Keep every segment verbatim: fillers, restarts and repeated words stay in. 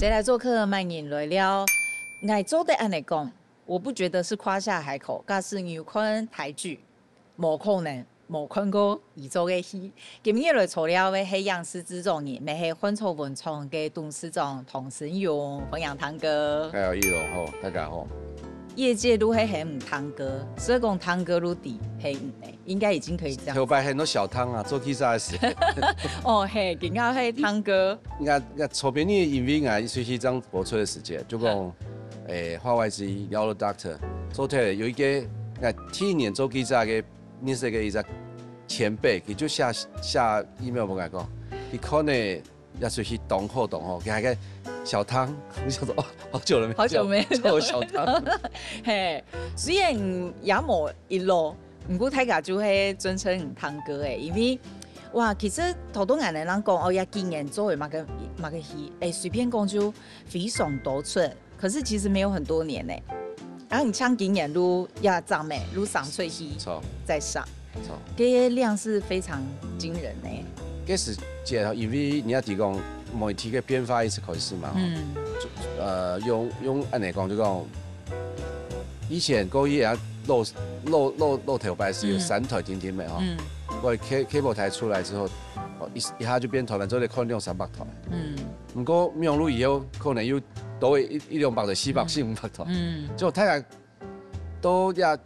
再來做客，麼人來尞？𠊎做得恁樣講，我不覺得是誇下海口。假使你有看台劇，無可能無看過佢做个戲。今日來坐尞个係影視製作人，乜係漢草文創个董事長唐昇勇，歡迎唐哥。還有一龍好，大家好。業界都係喊唐哥，所以講唐哥都知係你呢，應該已經可以這樣。頭擺喊到小湯啊，做記者个時。哦，係，今日係湯哥。𠊎，𠊎做別人，因為𠊎隨時正播出个時節，就講，誒，話外之音，Yellow Doctor，做忒有一個，𠊎第一年做記者个，認識个一隻前輩，佢就寫，寫email分𠊎講，佢看呢，也隨時當好當好，佢還个小湯，我想說，哦，好久了沒見，好久沒見。做小湯。嘿，雖然也無一路，毋過大家就係尊稱你湯哥誒，因為，哇，其實頭到𠊎等人講，哦，也今年做个麼个，麼个戲，誒，隨便講就非常多出，可是其實沒有很多年呢。然後你像今年都也長沒，都上出去，錯。再上，錯。這些量是非常驚人呢。這時節，因為你也提供媒體个變化一直開始嘛，嗯。呃，用，用恁樣講就講，以前過去啊，老，老，老，老頭擺係有三台定定个吼，嗯。過去cable台出來之後，哦，一，一下就變台灣做得看兩三百台。嗯。毋過網路以後，可能又多一，一兩百台、四百、四五百台。嗯。就大家都也，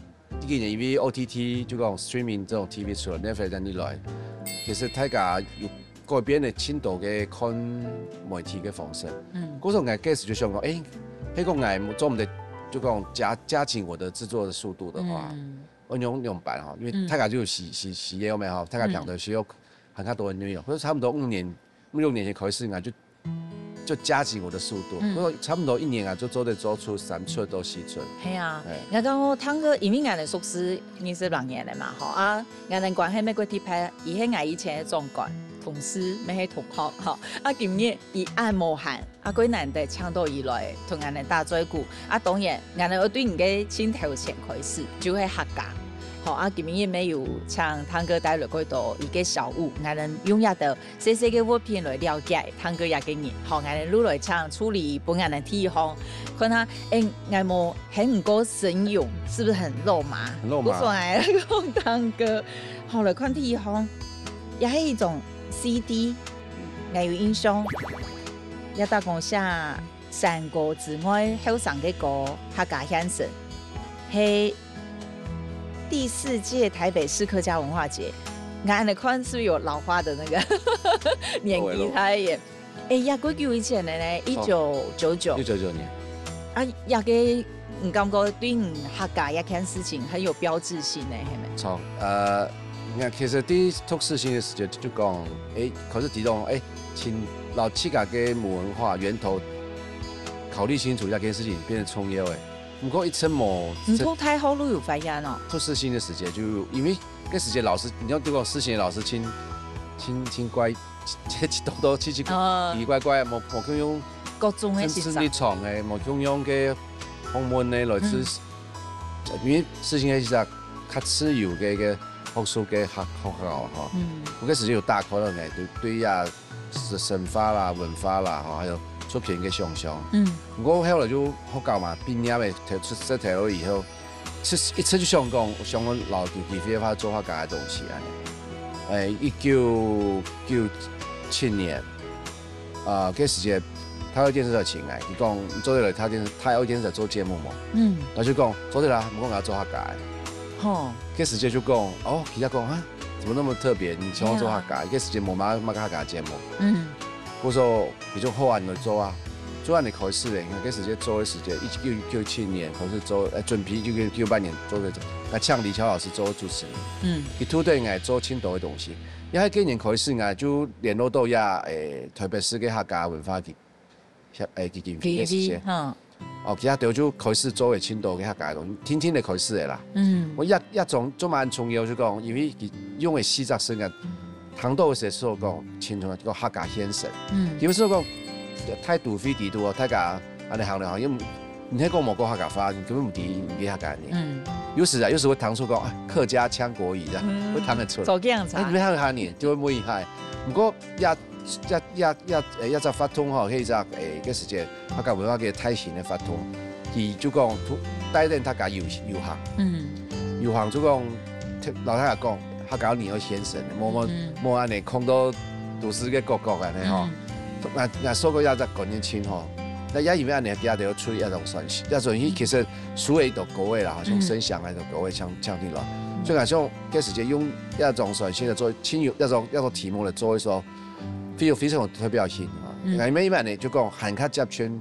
今年因為OTT就講streaming這種TV出來，Netflix等等來，其實大家有改變了盡多个看媒體个方式。嗯。故所𠊎開始就想講，誒，係講𠊎做毋得，就講加，加緊我的製作的速度的話，嗯。我用，用辦吼，因為大家就需，需，需要嘛吼，大家平常需要很多的內容，所以差不多五年、五六年前開始，𠊎就，就加緊我的速度，嗯。所以差不多一年啊，就做得做出三齣到四齣。係啊，哎。𠊎講湯哥，因為𠊎等熟識二十六年了嘛，吼，啊，𠊎等關係乜過特別，佢係𠊎以前个長官、同事，乜係同學，吼，啊，今日佢恁無閒， 啊，過難得請到佢來同𠊎等打嘴鼓。啊，當然，𠊎等愛對你个盡頭前開始，就係客家。好，啊，今日乜有請湯哥帶來幾多佢个小物，𠊎等用這兜細細个物品來了解湯哥這個人。好，𠊎等就來請助理分𠊎等第一項，看下，誒，𠊎無喊毋過昇勇，是不是很肉麻？很肉麻。我說來講湯哥，好，來看第一項，也係一種CD，𠊎有印象。 也打講寫山歌之外後生个歌，客家現聲，係第四屆台北市客家文化節。𠊎恁樣看是不是有老花的那個年紀在耶？哎呀，幾久以前的呢？一九九九。一九九九年。啊，這個你感覺對你客家這件事情很有標誌性呢，係無？著，呃，你看，其實對讀書生个時節就講，誒，可是其中，誒， 請摎自家个文化源頭考慮清楚，這件事情變得重要誒。毋過一直無，你讀大學都有發現哦？讀書生个時節就因為該時節老師，你像對我書生个老師，真，真，真怪，這，這，多多奇奇，哦。奇奇怪怪，無，無共樣，各種个真，真正常誒，無共樣个學問呢，來自，嗯。因為書生个時節較自由个，个學術个學，學校吼。嗯。有个時節有打開了呢，對，對呀， 是神話啦、文化啦，吼，還有作品个想像。嗯。毋過後來就學校嘛，畢業个，出，出社會以後，一直，一直就想講，想講摎有機會个話做客家个東西恁樣。誒，一九九七年，啊，該時節，台二電視台請𠊎，佢講，你做得來台電視，台二電視台做節目無？嗯。𠊎就講，做得啦，毋過𠊎愛做客家个。吼。該時節就講，哦，佢也講啊， 怎麼那麼特別？你想愛做客家，該時節無麼，麼个客家節目。嗯。故所，佢就好恁樣做啊，做恁樣開始咧。你看，該時節做个時節，一九九七年開始做，呃，準備一九九八年做个，𠊎請李喬老師做主持人。嗯。佢都對𠊎做盡多个東西。也係該年開始，𠊎就聯絡到也，誒，台北市个客家文化基 協，誒，基金會，基金會，哈。哦，其他就，就開始做个盡多个客家个東西，定定个開始个啦。嗯。𠊎也，也重，做蠻重要，就講，因為佢用个四隻聲啊，聽到个時候講，盡重要，講客家現聲。嗯。基本上講，態度非底度哦，大家恁樣行來行，因為你係講無講客家話，你根本毋知，毋知客家人。嗯。有時啊，有時會聽出講，啊，客家腔國語這樣，嗯。會聽得出來。走這樣子啊。哎，你們還有客家人，就會問一下。不過也這這這誒一隻活動吼，係一隻誒个時節，客家文化个大型个活動，佢就講帶領大家遊遊行，嗯遊行就講，老大家講，客家人愛現身，莫莫嗯莫恁呢囥到都市个角角恁呢吼。嗯那那說過一隻觀念清吼，那也因為恁呢，佢就出一種選，一種其實書个一種歌个啦，好像嗯聲響个一種歌个唱唱起來，所以好像个時節用一種選新的做，清有一種一種題目來做一首。非常非常有代表性啊。嗯因為因為呢，就講還較接近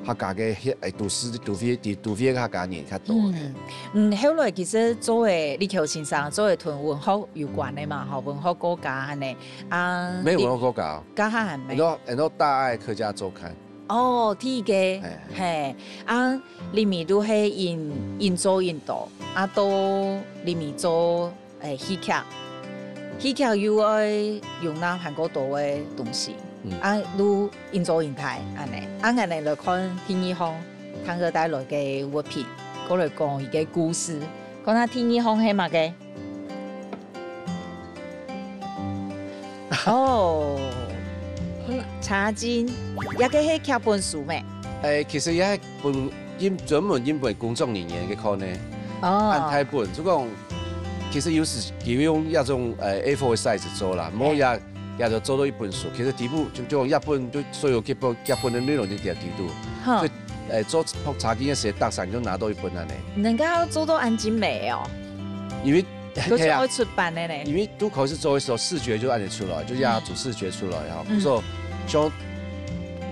客家个，誒，都市都市都市个客家人較多。嗯嗯，後來其實做个李喬先生做个同文學有關个嘛，吼，文學作家恁呢啊，沒有文學作家，家下還沒很。多很多大愛客家週刊，哦，第一个，哎嘿啊，裡面都係因因做因多，啊，到裡面做誒戲劇，戲劇又愛容納還過多个東西，嗯啊，都因做因大，恁呢，啊，恁呢來看第二項，聽佢帶來个物品，過來講一个故事，看下第二項係麼个？哦，茶巾，這个係劇本書咩？誒，其實也本印專門印分工作人員个可能，哦，按台本就講，其實有時佢用那種誒A four size做啦，無也也就做到一本書。其實底部就就一本就所有劇本劇本个內容就在底肚，哈所以，誒做茶巾个時，大家就拿到一本恁呢。人家做到恁精美哦，因為都就會出版个呢。因為都開始做个時候，視覺就恁呢出來，就也主視覺出來哈。嗯所以像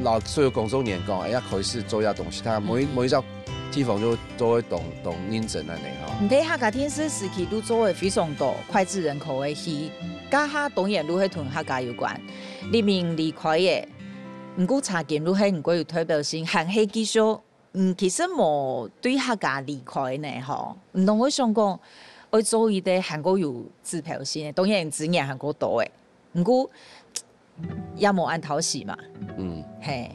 老所有工作人員講，哎呀，開始做一下東西，他每每一隻地方就都會懂懂認真恁呢哈。你睇客家電視時期都做个非常多膾炙人口个戲，家下當然都係同客家有關。黎明離開个，毋過茶巾都係毋過有代表性，還係繼續，嗯，其實無對客家離開呢吼。毋通會想講，愛做一个還過有指標性个，當然資源還過多个，毋過也無恁討喜嘛，嗯，嘿，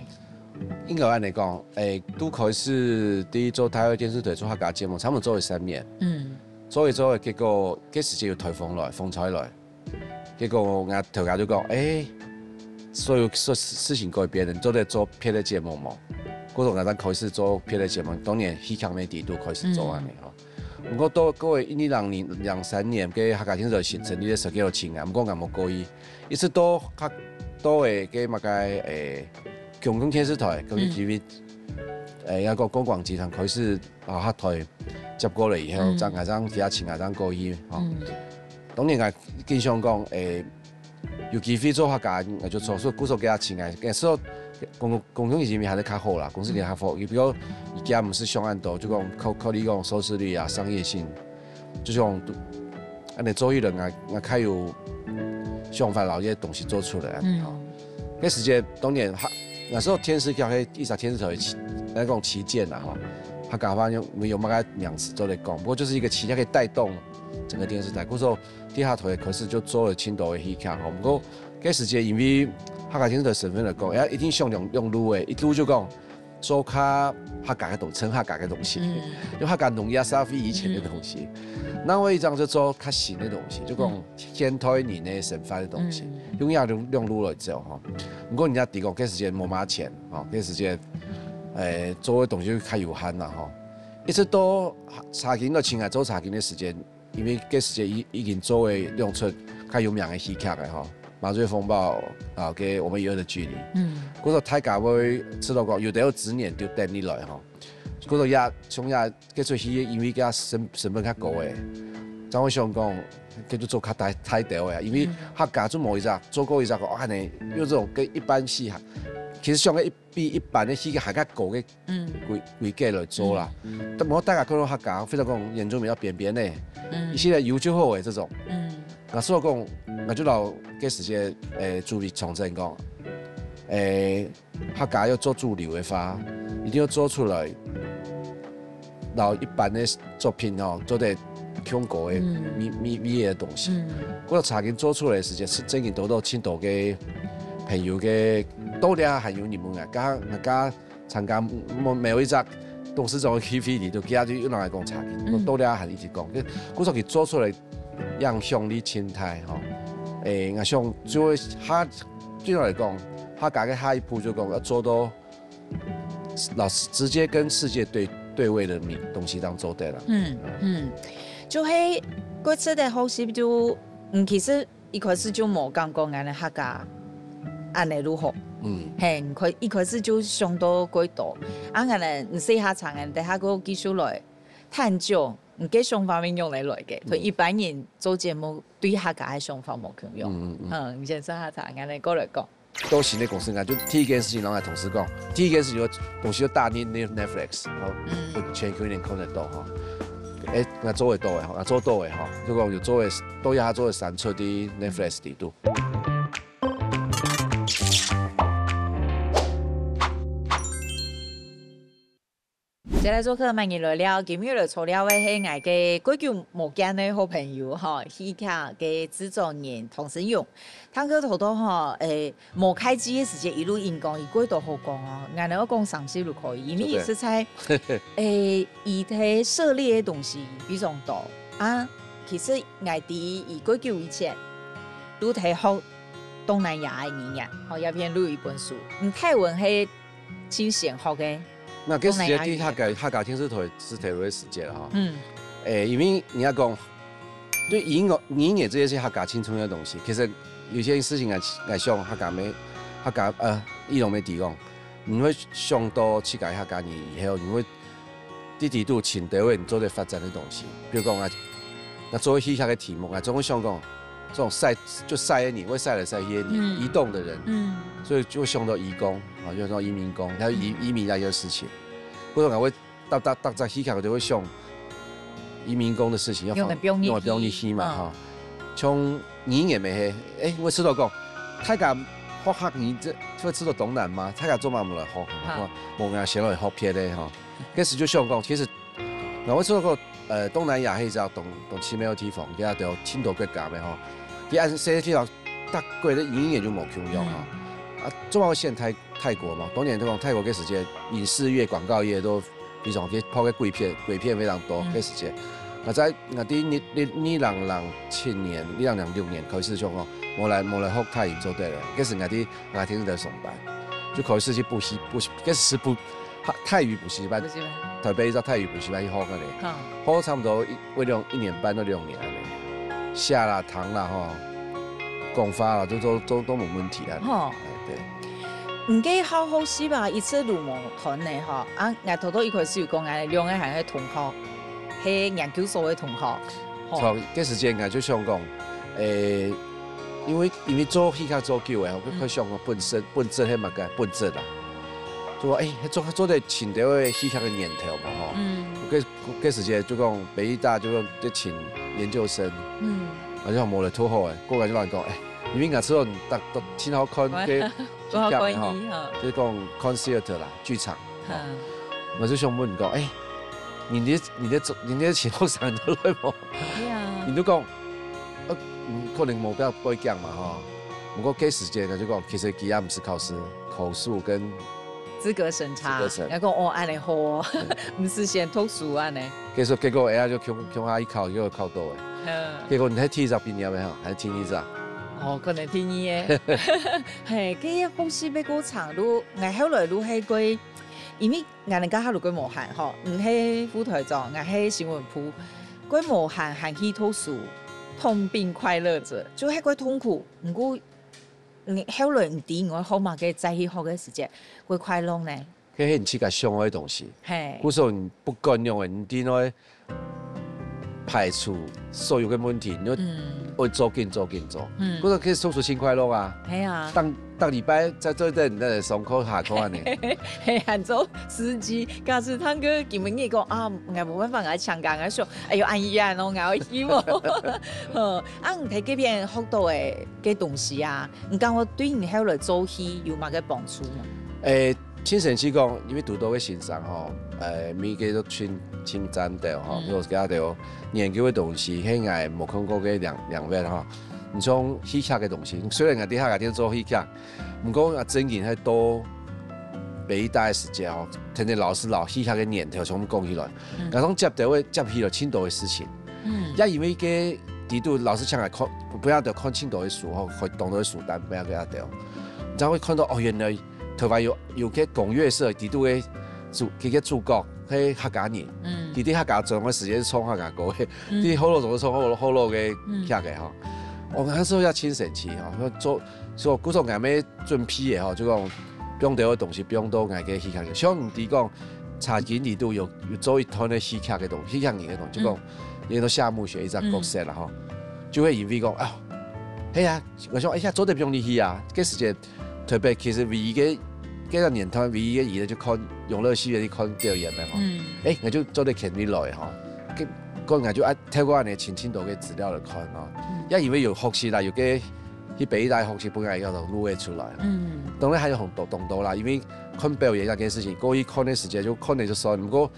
應該恁呢講，誒，都開始第一做台灣電視台做客家節目，差不多做了三年。嗯做一做，結果該時節有颱風來，風災來，結果𠊎頭家就講，誒，所有事事情改變了，你做得做別个節目無？故所𠊎正開始做別个節目，當然戲劇媒體都開始做恁呢吼。毋過到過一二零年兩三年，該客家電視台新成立个時候，叫我請啊，毋過𠊎無過意，一直到較到个該麼个誒，公共電視台，公共T V，誒，該个公廣集團開始啊，客台接過來以後，嗯正𠊎正其他請𠊎正過去吼。嗯當然𠊎經常講，誒，有機會做客家，𠊎就做，所以故所佢請𠊎，該時候公公共電視還係較好啦，公司佢較好，比如佢家毋係想恁多，就講考考慮講收視率啊、商業性，就像恁呢做藝人啊，𠊎較有想法，摎這些東西做出來啊。嗯該時節當然哈，那時候電視劇係一隻電視台的旗，來講旗艦啦吼，客家話用用麼个名詞做來講，不過就是一個旗艦可以帶動整個電視台。故所第一台開始就做了盡多个戲劇吼，不過該時節因為客家電視台身份來講，哎，一定想用用路个，一路就講做較客家个東，純客家个東西，嗯用客家農業社會以前个東西。那我一張就做較新个東西，就講現代人个生活个東西，用這兩兩路來走吼。毋過人家提講，該時節無麼錢吼，該時節，誒，做个東西較有限啦吼。一直到茶巾到請𠊎做茶巾个時間，因為該時節已已經做个兩齣較有名个戲劇个吼，《麻醉風暴》啊，跟《我們與惡的距離》。嗯故所大家會知道講，有兜資源就等你來吼。故所也從也該齣戲，因為佢成成本較高个，正會想講，該就做較大大兜个啊，因為客家就無一隻做過一隻講啊呢，用這種跟一般戲哈，其實像个一比一般个戲還較高个嗯規規格來做啦。但毋過大家看到客家，非常講原住民要扁扁个，嗯一些有就好个這種。嗯那所以講，𠊎就摎該時節誒主委長征講，誒客家要做主流个話，一定要做出來，摎一般个作品吼做得共高个嗯美美美个東西。嗯故所茶巾做出來个時間，係真正得到盡多个朋友个，到這還有人問啊，剛剛參加每每一隻董事長个K P D都佢就有人來講茶巾，嗯到這還一直講，故所佢做出來影響力盡大吼。誒，𠊎想就會下，對我來講，客家个下一步就講要做到老師直接跟世界對對位的東西當做得了。嗯嗯，就係過去个學習就，嗯，其實一開始就無感覺𠊎个客家恁呢如何，嗯，嘿，一開一開始就想到過多，啊，𠊎呢，你細下場，等下个繼續來探究，你个想法係仰來來个，同一般人做節目對客家个想法無共樣。嗯嗯嗯，你先細下場，𠊎等過來講。 到新个公司，𠊎就第一件事情摎𠊎同事講，第一件事情就東西就打入Netflix，然後分全球人看得到哈。誒，𠊎做會到个哈，𠊎做到个哈，就講有做个，到這下做个產出在Netflix裡肚。 再來做客，歡迎來尞。今日來坐尞个係𠊎个蓋久無見个好朋友吼，戲劇个製作人童詩詠。聽佢頭到吼，誒，無開機个時節，一路演講，佢過多好講哦。𠊎等愛講三十都可以，因為佢實在，誒，佢个涉獵个東西非常多啊。其實𠊎知佢蓋久以前，都在學東南亞个語言，吼，這片錄一本書。嗯，泰文係 盡先學个。那該時節對客家客家電視台係頭个時節了哈。嗯。誒，因為你要講，對語言語言這些是客家盡重要的東西。其實有些事情啊，來想客家沒客家呃，一種沒提供，你會想到自家客家語以後，你會。 在裡肚尋到位你做得發展个東西。比如講啊，𠊎做戲劇个題目，𠊎總會想講，這種徙就徙个人，會徙來徙去个人，移動个人，所以就會想到移工，啊，就想到移民工，還有移移民啊這個事情。或者𠊎會逐逐逐隻戲劇就會想移民工个事情，愛放用來放入去嘛，哈。像語言乜係，誒，𠊎試著講，大家學客語這會試著當難嗎？大家做麼个無來學？無，𠊎先來學別个哈。 該時就想講，其實𠊎會試著講，呃，東南亞係一隻當當奇妙个地方，佢兜盡多國家个吼。佢恁細个地方，逐國个語言就無共樣吼。啊，做麼个選泰泰國嘛？當然就講泰國該時節影視業、廣告業都非常去拍个鬼片，鬼片非常多該時節。𠊎在𠊎在二二二零零七年、二零零六年開始想講，無來無來學泰語做得了。該時𠊎在 𠊎天天在上班，就開始去補習補習，該時補泰泰語補習班，台北一隻泰語補習班去學个咧，學差不多一一兩一年半到兩年恁呢，寫啦、讀啦吼，講話啦，都都都都無問題啊。吼，對。毋過好好習吧，一直都無斷呢吼。啊，𠊎頭頭一開始有講，𠊎兩個還係同學，係研究所个同學。 從該時間𠊎就想講，誒，因為因為做戲劇做久誒，𠊎開始想講本質本質係麼个本質啦。就講誒，做做得尋到个戲劇个源頭嘛吼。嗯。該該時間就講北藝大就講在尋研究生，嗯，啊就講無來討好誒，過來就亂講誒，因為𠊎知道你大大盡好看个戲劇个吼，就講concert啦，劇場。 嗯，𠊎就想問講，誒，你這你這你這請學生都來無？對啊，你都講，呃，可能無標背景嘛吼。毋過該時間呢，就講其實佢也毋使考試，口述跟資格審查，資格審，然後講哦，恁呢好哦，毋使先讀書恁呢。結果結果，哎呀，就共共下一考，又考到誒。嗯，結果你係第一隻畢業个吼，還係第二隻？哦，可能第二个。嘿，該个複習个過程，如𠊎後來如係過。 因為𠊎等該下就過無閒吼，你係副台長，𠊎係新聞部，過無閒還去讀書，痛並快樂著，就係過痛苦。毋過，你後來毋知你愛學麼个，再去學个時節，過快樂呢？該係你自家想愛个東西。嘿，故所你不管用个，你一定愛 排除所有个問題，你就愛做緊做緊做。嗯，故所其實讀書盡快樂啊。係啊，逐逐禮拜再做一點，呃，上課下課恁呢。係，還做司機。假使聽過今晡日講啊，𠊎無辦法，𠊎請假，𠊎想，哎喲，恁樣哦，𠊎愛去無？嗯，啊，你在該片學到个个東西啊，你感覺對你後來做戲有麼个幫助無？誒， 親身去講，因為堵到个先生吼，呃，每個都盡盡讚的吼，嗯，有時佢兜研究个東西，係𠊎無看過个領領域吼。你像戲劇个東西，雖然𠊎在客家店做戲劇，毋過𠊎正經係到北藝大个時節吼，聽聽老師摎戲劇个源頭全部講起來，嗯，𠊎講接到个接起來盡多个事情，嗯，也因為个底肚老師請來看，分𠊎兜看盡多个書吼，開當多个書單，分𠊎兜。然後會看到哦，原來台灣有有个公約社底肚个主，這个主角係客家人，嗯佢在客家庄个時節係唱客家歌个，嗯在學校總係唱學校學校个嗯劇个吼。哦，那時候也盡神奇吼，做所以故所𠊎乜準備个吼，就講放兜个東西放到𠊎个戲劇裡，像你講茶金裡肚有有做一段个戲劇个東戲劇人个東西，就講演到夏目雪一隻角色啦吼，就會因為講啊，係啊，𠊎想哎呀做得放入去啊，該時節特別其實唯一个該个年代唯一个娛樂就看永樂戲院去看表演个吼。嗯哎，𠊎就做得牽入來吼。該个𠊎就啊透過恁呢尋盡多个資料來看吼，嗯也因為有學習啦，有个去北藝大學習，本來要錄个出來。嗯當然還有很多當多啦，因為看表演這件事情，過去看个時間就看了就算，不過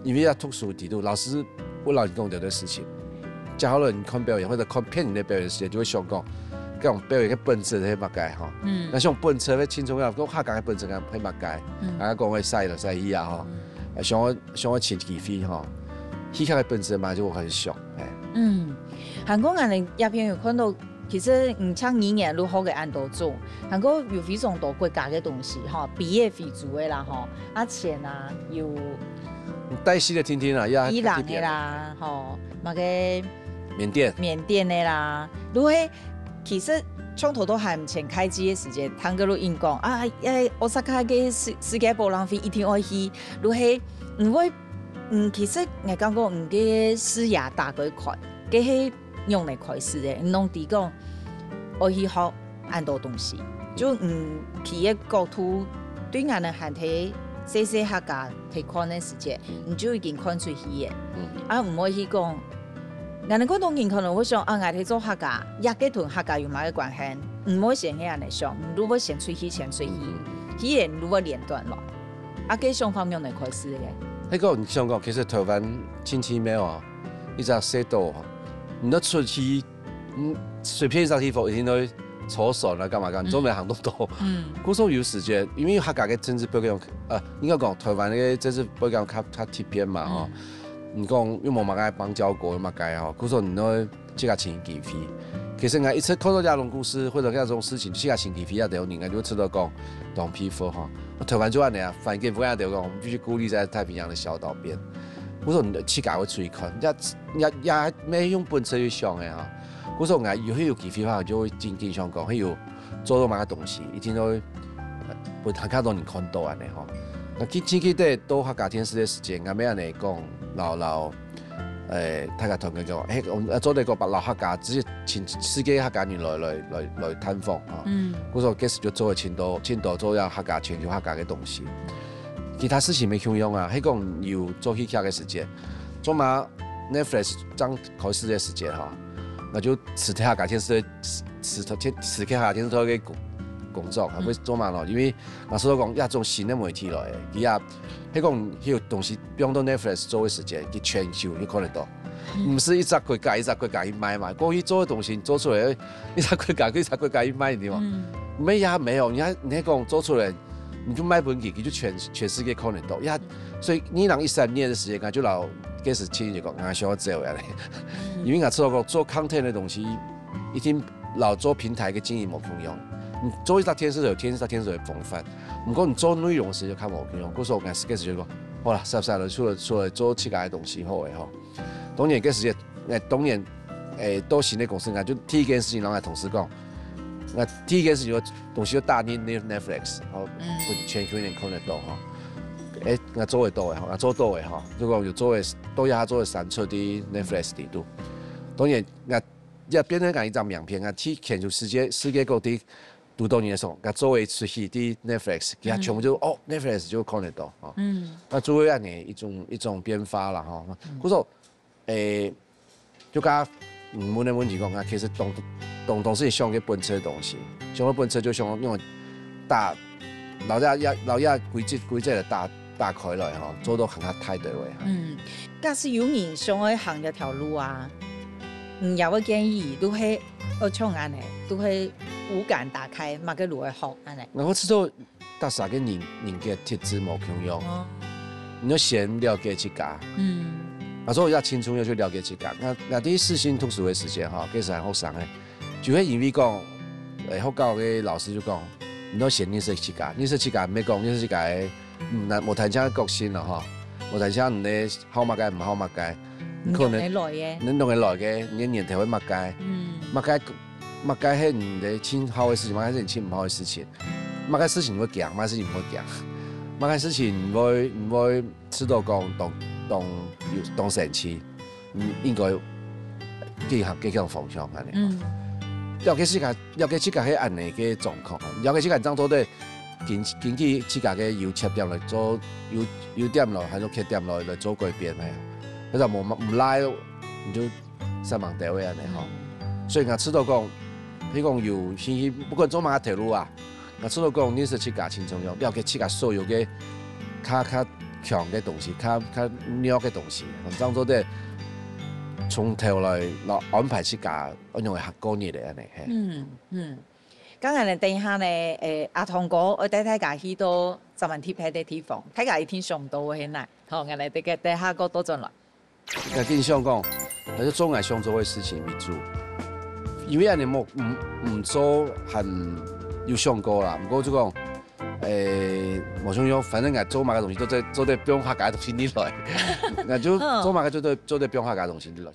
因為要讀書底肚，老師會摎你講這个事情，接下來你看表演或者看別人个表演時間，就會想講，這種表演个本質係麼个吼？嗯那像本質个輕重要，講客家个本質係麼个？嗯剛剛講个晒了晒去啊吼，啊，想要想要尋機會吼，戲劇个本質嘛就很想，哎。嗯，還過𠊎等這片有看到，其實毋像語言如何个恁多種，還過有非常多國家个東西吼，比如非洲个啦吼，啊錢啊有帶戲个聽聽啊，呀，伊朗个啦吼，麼个緬甸，緬甸个啦，如果其實從頭到還毋曾開機个時間，聽過都應講啊，哎，Osaka个世世界博覽會一定愛去，如果毋會，嗯，其實𠊎感覺毋个視野打開看，該係用來開始个，毋通知講愛去學恁多東西，就嗯，企業角度對𠊎等還係細細客家來看个時間，你就已經看出去个。嗯啊，毋會去講，𠊎等廣東人可能會想啊，𠊎係做客家，這个同客家有麼个關係？毋會先係恁樣想，你會先出去，先出去，嗯，語言會連斷落。啊，該想法仰般開始个？該个你想講，其實台灣真奇妙啊，一隻細島啊，你要出去，嗯，隨便一隻地方一定會坐船啊，幹嘛幹嘛，你做毋得行到多。嗯故所有時間，因為客家个政治背景，呃，應該講台灣个政治背景較較特別嘛吼。你講又無麼个邦交國，又麼个吼，故所你都自家尋機會。其實𠊎一直看到這種故事或者這種事情，自家尋機會啊，就人家就知道講，當佩服吼。台灣就恁樣啊，反正不要就講，我們必須孤立在太平洋的小島邊。我說你自家會出去看，也也也沒用本身去想的哈。我說𠊎有有機會的話，就會緊緊想講，還有做到麼个東西，一定都會分較多人看到恁樣吼。那記記得到客家電視个時間，𠊎乜恁樣講，老老。 誒，大家同佢講，誒，我們做這個把老客家，直接請世界客家人來來來來探訪啊。嗯故所該時就做了盡多盡多做這客家全球客家个東西。其他事情無共樣啊，係講有做戲劇个時間，做嘛 Netflix正開始个時間哈，那就辭掉客家電視，辭辭辭掉客家電視台个工工作，啊，會做嘛咯？因為老實講，這種新个媒體來个，佢也係講，佢有東西放到 Netflix做个時間，佢全球你看得到。毋係一隻國家一隻國家去賣嘛，過去做个東西做出來，一隻國家一隻國家去賣，對無？嗯沒呀，沒有，你看你看講做出來，你就賣分佢，佢就全全世界看得到呀。所以二零一三年个時間，𠊎就摎該時青年講，𠊎想要走下來，因為𠊎知道講做 content 个東西，一定摎做平台个經營無共樣。你做一隻電視台有電視台電視台个風範，毋過你做內容時就較無共樣。故所𠊎該時就講，好啦，煞煞了，出來出來做自家个東西好个吼。當然該時節，誒，當然，誒，到新个公司，𠊎就第一件事情摎𠊎同事講，𠊎第一件事情就東西就打入Netflix，吼，嗯分全球人看得到吼。誒，𠊎做得到个吼，𠊎做到个吼，就講有做个，到這下做个產出在Netflix裡肚。當然，𠊎也變成𠊎一張名片，𠊎去全球世界世界各地堵到人个時候，𠊎做个出去在Netflix，佢全部就哦Netflix就看得到吼。嗯那就會恁樣一種一種變化啦吼。故所，誒，就剛你問个問題講啊，其實當當當時想个本質个東西，想个本質就想用大，摎這這摎這規則規則个打打開來吼，做到更加大个位。嗯，假使有人想愛行這條路啊，你有無建議都係愛像恁樣，都係五感打開，麼个路愛學恁樣。然後知道大家个人人格特質無共樣，哦，你要先了解自家。嗯啊，所以也盡重要去了解自家。𠊎，𠊎在世新讀書个時節吼，該時還學生个，就會因為講，誒，學校个老師就講，你愛先認識自家，認識自家，毋係講認識自家个，嗯，那無單淨个個性了吼，無單淨你好麼个，毋好麼个，你可能你哪來个？你哪來个，你个念頭係麼个，嗯。麼个，麼个係你个盡好个事情，麼个係你盡毋好个事情，麼个事情你會驚，麼个事情毋會驚，麼个事情你會，你會 知道講當，當有，當生趣，嗯，應該繼續，繼續方向恁樣。嗯。了解自家，了解自家係恁樣个狀況，了解自家正做得根，根據自家个優缺點來做，優，優點咯，還有缺點咯，來做改變个。該就無，無賴，你就煞猛兜个恁樣吼。嗯。所以𠊎知道講，譬如講有興趣，不管做麼个頭路啊， 𠊎知道講認識自家盡重要，了解自家所有个較，較強个東西，較，較弱个東西，正做得從頭來，來安排自家，安樣个過日个恁樣，嘿。嗯，嗯。當然了，等一下呢，誒，阿童哥，愛帶大家去到十分特別个地方，大家一定想到个，係哪？好，𠊎來等下，等下過倒轉來。 𠊎緊想講，還係做𠊎想做个事情為主。因為恁樣無，毋，毋做還有想過啦，毋過就講，誒，無想用，反正𠊎做麼个東西都做得，做得放客家个東西入來，𠊎就做麼个做得，做得放客家个東西入來。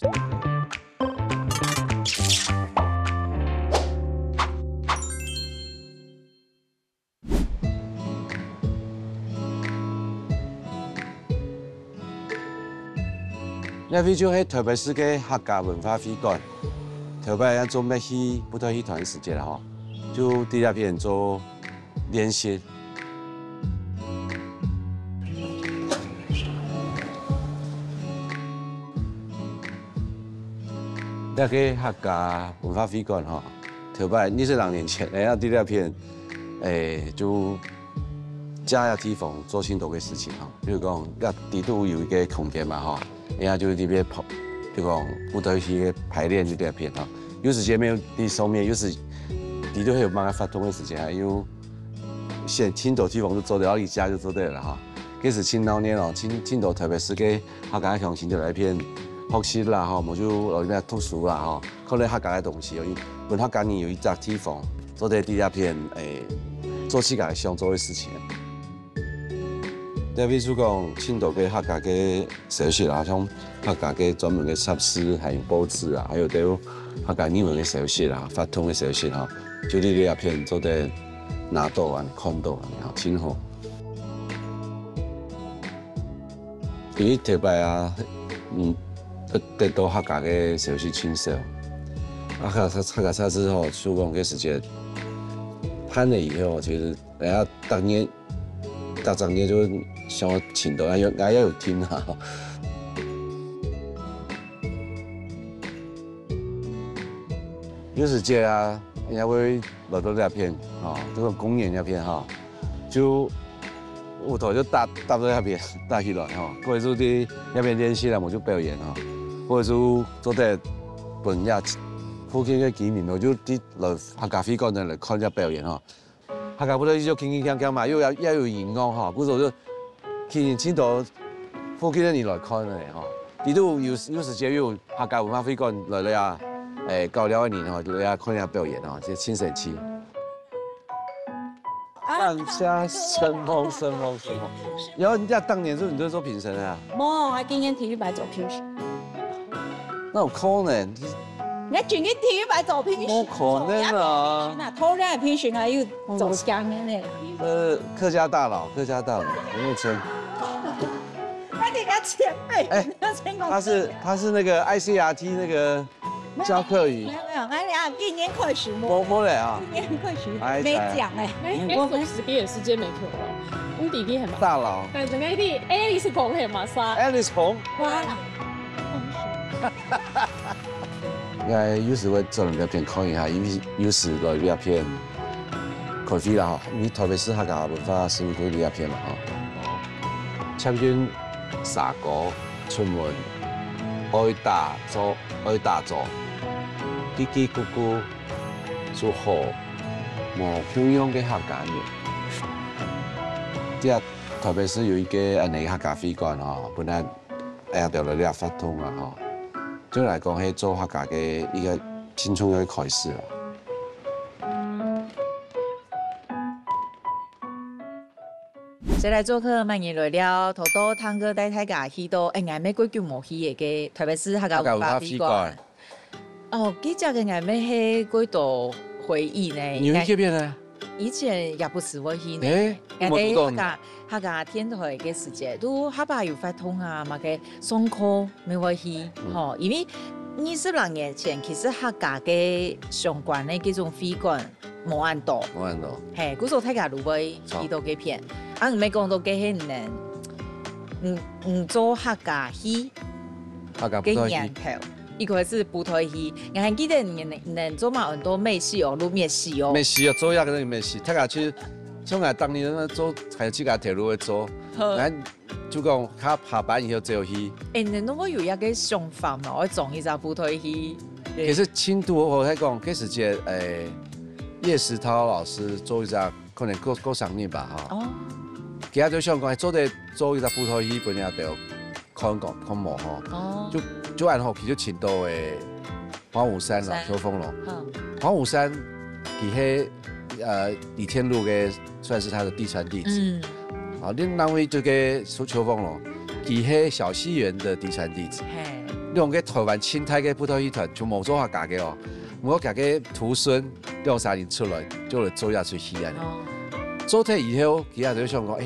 這位就係臺北市个客家文化會館，頭擺也做乜去，不斷去團時節啦吼，就在這片做練習。 這个客家文化會館吼，頭擺二十零年前，哎呀，在這片，誒，就借這地方做盡多个事情吼。比如講，這底肚有一個空間嘛吼，人家就在這邊跑，就講舞台戲个排練就在這片吼。有時間沒有在上面，有時底肚還有麼个活動个時間，還有現盡多地方都做得，然後一家就做得了哈。這是盡鬧熱哦，盡，盡多特別係个 客家鄉親就來這片學習啦吼，無就來這片讀書啦吼，看了客家个東西哦，分客家人有一隻地方，做得在這片，誒，做自家想做个事情。這位就講，盡多个客家个消息啊，像客家个專門个雜誌，還有報紙啊，還有兜客家語文个消息啊，活動个消息啊，就在這片做得拿到啊，看到啊，真好。 因為頭擺啊，嗯，得，得到客家个消息盡少。啊，客家，客家雜誌吼，收工个時間，辦了以後，其實人家逐年，逐隻月就想要聽到，也有，也有聽啊。有時節啊，人家會來到這片，吼，這個公園這片吼， 就舞台就搭，搭到該片，搭起來吼，或者係在該片練習啦，無就表演吼，或者係做得分這附近个居民吼，就在來客家會館來看這表演吼。客家舞台就輕輕鬆鬆嘛，又，又有音樂吼，故所就吸引盡多附近个人來看个吼。底肚有，有時節有客家文化會館來了啊，誒，搞了个人吼，來這看這表演吼，就盡生趣。 感謝承蒙，承蒙，承蒙。然後人家當年是你就做評審啊？無，我今年第一擺做評審。哪有可能？你今年第一擺做評審？無可能啊！那頭兩个評審啊，又做相應的。呃，客家大佬，客家大佬，陳木春。那你要前輩，哎，你要先跟我他是，他是那個I C R T那個教客語。沒有，沒有，那你要今年開始摸。摸，摸了啊。今年開始，哎，沒講哎。哎，哎，我做時間也是真沒可能。我弟弟很忙。大佬。對，整個一定，哎，你是捧很忙是吧？Alice捧。哇啦。 𠊎有時會轉來這片看一下，因為有時來這片開會啦吼，因為特別係客家文化事務所在這片嘛吼。接近社交、出門，愛打招，愛打招，嘰嘰咕咕，就好，無共樣个客家人。這特別係有一個恁樣个客家會館吼，本來會得到了這活動啊，吼，對我來講，係做客家个一個盡重要个開始啦。先來做客，慢慢來尞，頭到聽歌帶大家去到，哎，𠊎乜過久無去个，个台北市客家文化會館。 哦，這隻个𠊎乜係過多回憶呢。你有去過呢？以前也毋係會去呢。欸，𠊎等客家，客家電台个時節，都下把有活動啊，麼个上課乜會去，吼，因為二十零年前，其實客家个相關个這種會館無恁多。無恁多。嘿，故所大家都會去到該片。啊，你乜講到該係你，嗯，嗯，做客家戲， 客家布袋戲。个年頭，一開始布袋戲，𠊎還記得你能，你能做嘛很多美戲哦，摎滅戲哦。滅戲哦，做一個那個滅戲，大家其實像𠊎當年那做，還有自家鐵路會做，好。然後就講他下班以後只有去。哎，你能不能有一個想法嘛？我裝一隻布袋戲。其實進度我在講，該時節，哎，葉石濤老師做一隻，可能過，過生日吧，哈。哦。其他就想講，做得做一隻布袋戲，本來就 看過，看無吼。哦。就，就恁好，佢就請到个黃武山啦，山。邱豐隆。嗯。黃武山，佢係，呃，李天祿个，算是他的嫡傳弟子。嗯。啊，另外一位就个邱，邱豐隆，佢係小戲園的嫡傳弟子。嘿。兩個台灣清代个布袋戲團，全部做客家个哦。毋過佢个徒孫兩三人出來，就來做這齣戲啊。哦。做忒以後，佢也就想講，哎，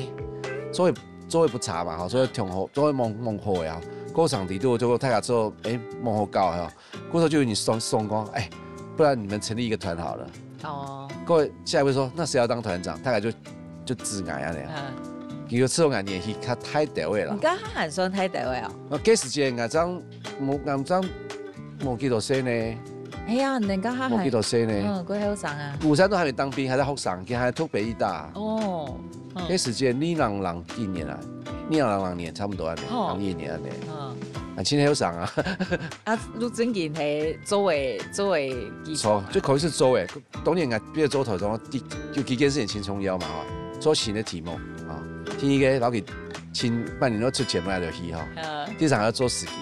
做 做得毋差嘛，吼，做得挺好，做得蠻，蠻好个啊。過生日都就大家做，哎，蠻好搞个吼。故所就有人送，送講，哎，不然你們成立一個團好了。哦。過下一位說，那誰要當團長？大概就，就指𠊎恁樣。嗯。結果之後𠊎年紀較大兜仔啦。你該下還算大兜仔哦？那該時節𠊎正無，𠊎正無幾多歲呢。哎呀，你該下還，無幾多歲呢。嗯，過後生啊。武山都還沒當兵，還在學生，佢還讀北藝大。哦。 嗯。該時節二零零幾年啊，二零零零年差不多恁樣，吼。零一年恁樣。嗯。啊，真後生啊。啊，你正經係做个，做个技術啊。錯，就可以係做个。當然啊，比如做頭中，第，有幾件事情盡重要嘛，吼。做新个題目，啊，第一個，摎佢請半年都出錢買落去，吼。嗯。第三個要做司機。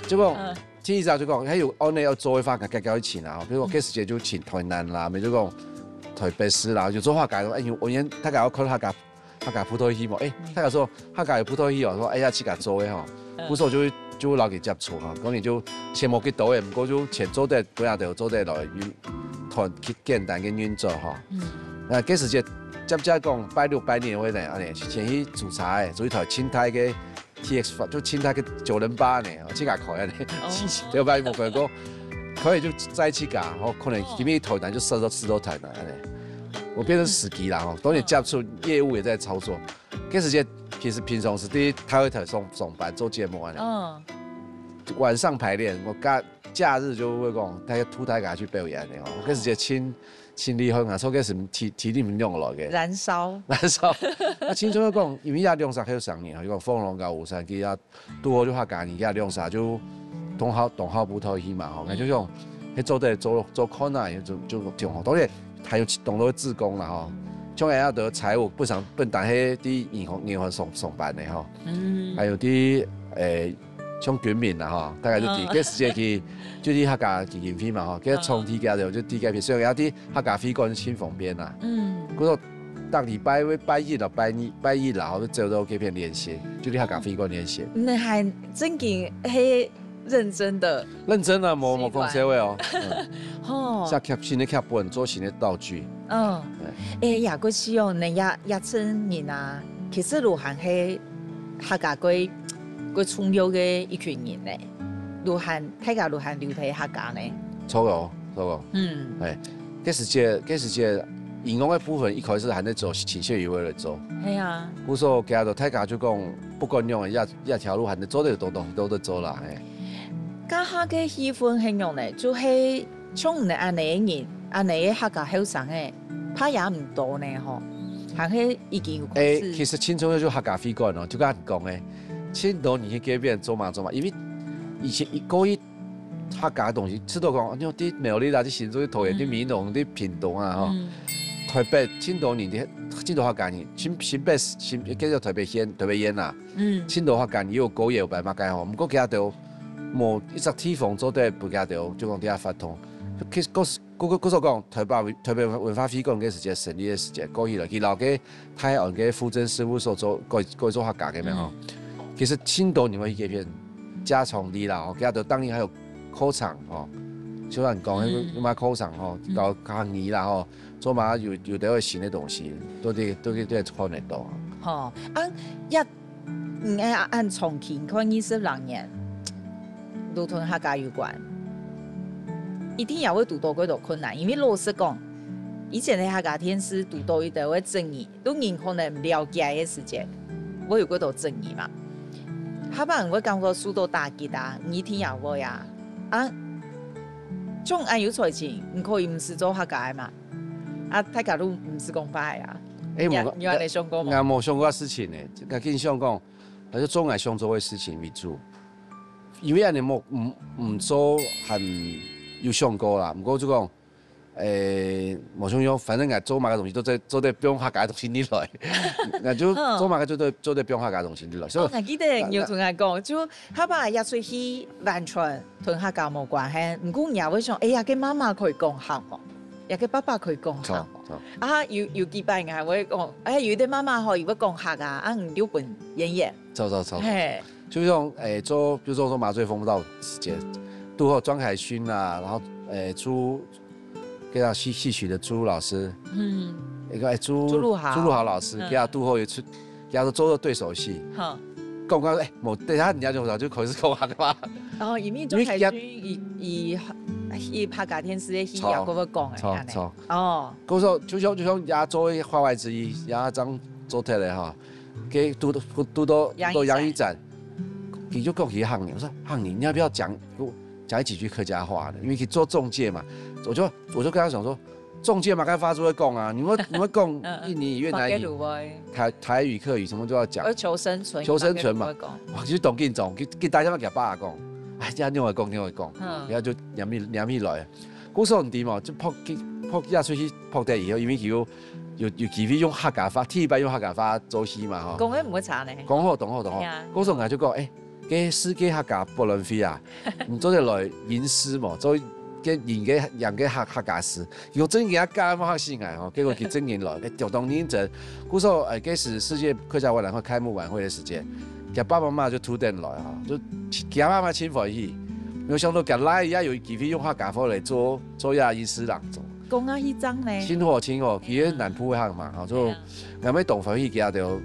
結果，嗯。 第一隻就講，還有恁樣要做个話，該，該，該去請啊。比如講，該時節就請台南啦，比如講台北市啦，有做客家个，哎，有，有人大家要看客家，客家布袋戲無？哎，嗯。大家說客家有布袋戲哦，說，哎呀，自家做个吼。嗯。故所就，就摎佢接觸哈，可能就錢無幾多个，毋過就錢做得，本來就做得來運，團，去簡單个運作哈。嗯。那該時節，接接講，拜六拜日會呢，恁樣，先去煮茶个，煮一台清代个 T X five，就清代个九零八呢，哦，自家開恁樣，哦。自家，對吧？無開過，可以就載自家，吼，可能哦。今日台南就駛到，駛到台南恁樣。我變成司機啦，吼，當然接觸業務也在操作。該時節其實平常時在大會台上，上班做節目恁樣。嗯。晚上排練，我假，假日就會講，大家拖大家去表演个吼。該時節盡，盡厲害啊，所以該時體，體力毋用來个。燃燒。燃燒。啊，盡重要講，因為也兩儕後生人，吼，有講鳳龍佮吳山，佢也 拄好就客家人，佢兩儕就當好，當好布袋戲嘛，吼，𠊎就想，該做得做，做看啊，就，就挺好。當然，還有當多志工啦，吼。像𠊎兜財務本身，本來係在銀行，銀行上，上班个，吼。嗯。還有在，誒，像軍民啦，吼，大概就在，嗯。該時節去，就去客家基金會嘛，吼，該場地該就，就在該片，所以𠊎在客家會館盡方便啦。嗯。故所 逐禮拜會拜一啊，拜二，拜一啦，吼，就走到該片練習，就在客家會館練習。你還正經係認真个。認真啊，無，無講笑話哦。嗯。吼。寫劇，新个劇本，做新个道具。嗯。對。誒，也過去哦，你也，也成人啊，其實都還係客家个，个重要个一群人呢。 都還，大家都還留在客家呢。著哦，著哦。嗯。哎，該時節，該時節，銀行个部分一開始還在做，請謝宇威來做。係啊。故所，其實大家就講，不管仰仔，這，這條路還在做得，都，都，都在做啦，哎。該下个氣氛係仰呢？就係像你恁樣个人，恁樣个客家後生个，怕也毋多呢，吼。還係已經有開始。哎，其實盡重要就客家會館哦，就像你講个，盡多人去該片做嘛做嘛，因為以前一過去 客家个東西，知道講，你看在苗栗啦，在新竹，在桃園，在美濃，在屏東啊，吼。嗯。台北盡多人，盡多客家人，新，新北，新，叫做台北縣，台北縣啊，嗯，盡多客家人有歌謠有擺麼个吼，毋過佢兜無一隻地方做得分佢兜，就講佢兜發通。其實故，故，故所講，台北，台北文化會館个時節，成立个時節，過去了，佢摎个泰安个戶政事務所做，改，改做客家个咩吼。其實盡多人會去該片，加強力啦吼，佢兜當然還有課程吼，就像講，嗯，有麼个課程吼，教客語啦吼，做麼个有，有兜新个東西，都得，都得，都得看得到。吼，啊，也，嗯，哎，恁長期，看二十零年，都同客家有關，一定也會堵到幾多困難，因為老實講，以前个客家電視堵到一兜个爭議，都人可能毋了解个時節，會有幾多爭議嘛。下擺會感覺受到打擊啊，你一定也會啊。啊，像恁有才情，你可以毋使做客家个嘛。 啊，大家都毋使講話啊。哎，你，無，你有恁樣想過嗎？𠊎無想過事情呢，𠊎緊想講，還係做𠊎想做个事情為主。因為恁樣無，毋，毋做還有想過啦，毋過就講，誒，無想想，反正𠊎做麼个東西都做得，做得放客家東西入來，𠊎就做麼个就做得，做得放客家東西入來。所以，哦，𠊎記得你有同𠊎講，就下擺也出去完全 同客家無關係，毋過你也會想，哎呀，該媽媽可以講客無？呀，該爸爸可以講客無？著，著。啊，有，有幾擺𠊎還會講，哎，有一個媽媽吼，佢會講客啊，啊，你就分圓圓。著，著，著，著。嘿。就像，誒，做，比如說做麻醉風暴時節，堵好莊凱勛啊，然後，誒，朱，該叫戲，戲曲的朱老師，嗯。一個，誒，朱，朱陸豪。朱陸豪老師，嗯。佢也堵好有出，佢也做過對手戲。好。講到，誒，無，等下人家就早就開始講客話。哦，因為莊凱勛佢，佢，佢拍客家電視个戲也著，過會講誒，著，恁樣。著。哦。故所，就像，就像也做畫外之一，也正做忒了哈。 佢堵，堵到，楊一展。堵到楊一展，佢就講佢客語，我說：「客語，你要不要講，講幾句客家話的？」因為佢做仲介嘛，我就，我就跟他講說，仲介嘛，該話就會講啊，你會，你會講印尼、越南語、台，台語、客語什麼都要講，要求生存，求生存嘛。哇，其實當緊張，佢，佢打電話給佢爸講，哎，這樣你會講，你會講，然後就黏起，黏起來。 故所毋知嘛，就拍，拍，拍出去拍忒以後，因為佢有，有，有機會用客家話，第一擺用客家話做戲嘛吼。講个毋會差呢。講好，講好，講好。故所𠊎就講，誒，該世界客家博覽會啊，你做得來吟詩無？做該吟个，吟个客，客家詩。佢講真个啊，該麼客死𠊎吼，結果佢真个來，誒，就當認真。故所，誒，該時世界客家博覽會開幕晚會个時節， 佢爸爸媽媽就渡等來哈，就佢爸媽盡歡喜，沒有想到佢倈仔也有機會用客家話來做，做這意思人做。講啊，佢正呢？盡好盡好，佢个南部个客嘛，吼，就𠊎乜當歡喜，佢兜，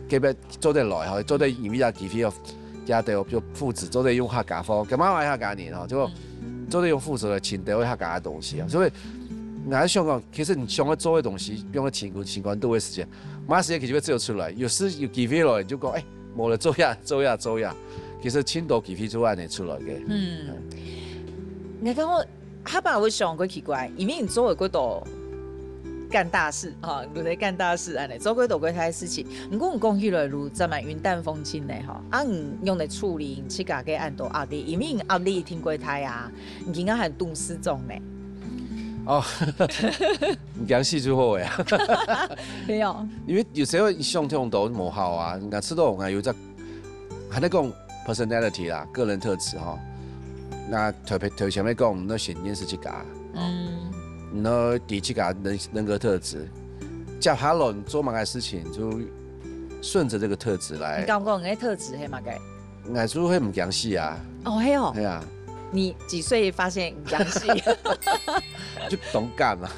佢兜做得來吼，做得因為這機會哦，佢兜就父子做得用客家話，佢媽媽係客家人吼，就做得用父子來尋到客家个東西啊。所以，𠊎想講，其實你想要做个東西，用个情感情感度个時間， 麼時間佢就會走出來。有時有機會了，你就講，誒，無了，做呀，做呀，做呀。其實盡多機會就恁樣出來个。嗯，你看我，下擺會想過奇怪，因為你做了過多幹大事啊，你在幹大事恁樣，做過多過大个事情。毋過你講起來，你真蠻雲淡風輕个吼，啊，你用來處理你自家个恁多壓力，因為壓力一定過大啊，你今下還董事長呢。哦， 毋驚死就好个啊。對哦。因為有時候想忒多無效啊，人家知道𠊎有隻，還在講personality啦，個人特質吼。該頭，頭前面講，你愛先認識自家，嗯，你愛知自家人，人格特質，接下來你做麼个事情就順著這個特質來。你敢講你个特質係麼个？ 𠊎就會毋驚死啊。哦，係哦。係啊。你幾歲發現毋驚死？就當敢啊。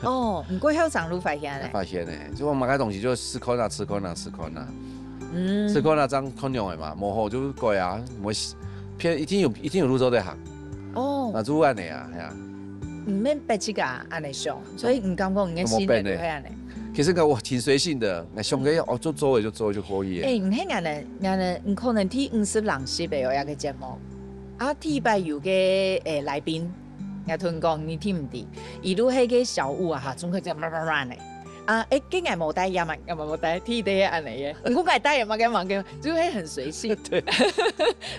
哦，毋過後生就發現咧。發現咧，就講麼个東西就試看啊，試看啊，試看啊。嗯。試看啊，正看樣个嘛，無好就改啊，毋會騙，一定有，一定有路做得行。哦。那就恁樣啊，係啊。毋免逼自家恁樣想，所以毋敢講你个性格就係恁樣。其實𠊎，我挺隨性的，𠊎想个，哦，就做个就做就可以了。誒，毋係恁樣，恁樣，你可能第五十零集个有一個節目，啊，第一擺有個，誒，來賓，𠊎同你講，你聽毋知，佢就係個小屋啊，哈，總係這樣慢慢慢呢。啊，欸，今日無帶，也嘛，也嘛無帶，第一个恁樣个。毋過𠊎帶也嘛，幹嘛，幹嘛，就會很隨性。對。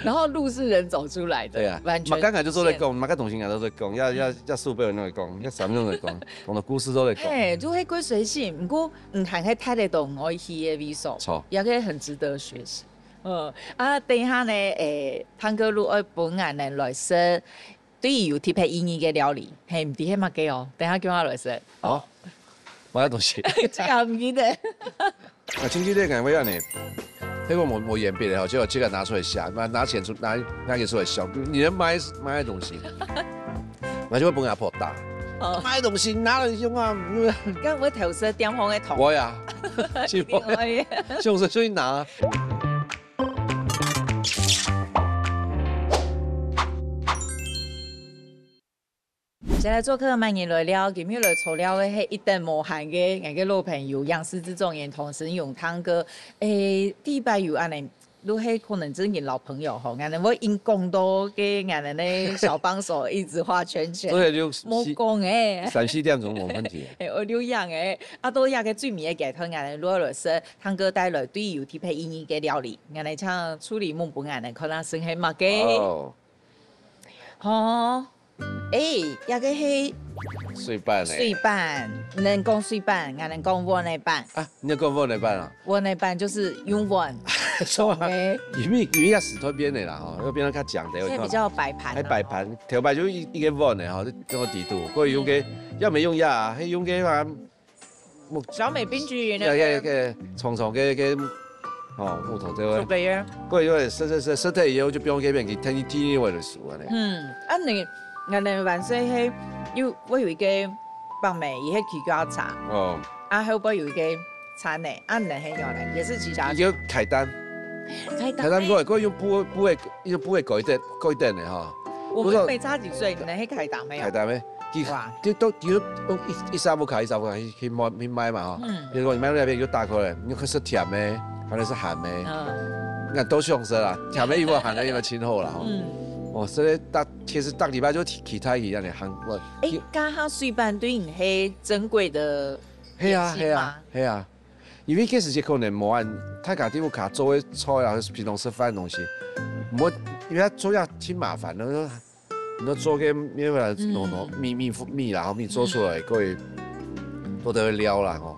然後路是人走出來的，對啊，完全。麼个𠊎就做得講，麼个東西𠊎都做得講，要要要書本都會講，要什麼都會講，講的故事都會講。嘿，就會過隨性，毋過毋但係太得懂我去的味素，錯，也可以很值得學習。嗯，啊，等一下呢，欸，湯哥如果分𠊎等來食，對於有特別意義个料理，嘿，毋知係麼个哦，等一下叫我來食。好，麼个東西？這个毋記得。啊，親戚這个我要呢，這个我我鉛筆的哈，就把這个拿出來寫，拿拿錢出拿拿給出來笑，你能買買的東西。那就會分阿婆打。哦。買東西拿了用啊，因為剛我頭先點紅个糖。我呀，是我，我也。就是所以拿。接下來做客，歡迎來了，今日來坐了个係一等無閒个，𠊎个老朋友，央視製作人，同時用湯哥，誒，第一擺有恁樣 都係可能真正老朋友吼，𠊎等會因講到个𠊎等个小幫手一直畫圈圈。所以就無講誒。三四點鐘無問題。誒，我有影誒，啊，到這个最尾个階段，𠊎等落來食湯哥帶來對有特別意義个料理，𠊎等請助理問分𠊎等看下先係麼个。哦。吼。 誒，這个係水粄呢？水粄，你等講水粄，𠊎等講碗仔粄。啊，你等講碗仔粄啊？碗仔粄就是用碗。所以啊，OK。因為因為也是特別的啦吼，又變成較講的，所以比較擺盤的。還擺盤，頭擺就一一个碗的吼，這麼底肚，過用个，要麼用呀，還用个嘛， 木小美冰淇淋呢？呀呀，个長長个个，哦，木頭這位。做个耶。過以後，食食食食忒以後就放該片去，天天天天會來煮啊呢。嗯，啊你，𠊎等還細係有，我有一个伯姆，佢係起家茶，哦。啊後背有一个餐呢，啊你等係用來，也是起家茶。有開單。開單。開單過來，過用布布个，用布个蓋等蓋等的哈。我們沒差幾歲，你等係開單沒有？開單咩？佢哇。佢都佢都用一一三不卡一三不卡去去賣去賣嘛哈。嗯。比如講你賣到那邊就打開來，你看是甜的，還是鹹的？嗯。那都想食啦，甜的一碗，鹹的一碗，盡好啦哈。嗯。哦，所以逐其實逐禮拜就期期待一樣的行，我。誒，該下水粄對你係珍貴的係啊係啊係啊。 因為該時節可能無恁，大家在屋下做个菜啊，平常食飯个東西，無，因為做也盡麻煩了。你要做个麵粉啊，嗯。弄弄米米米啦，吼，米做出來，各位都得會料啦，吼，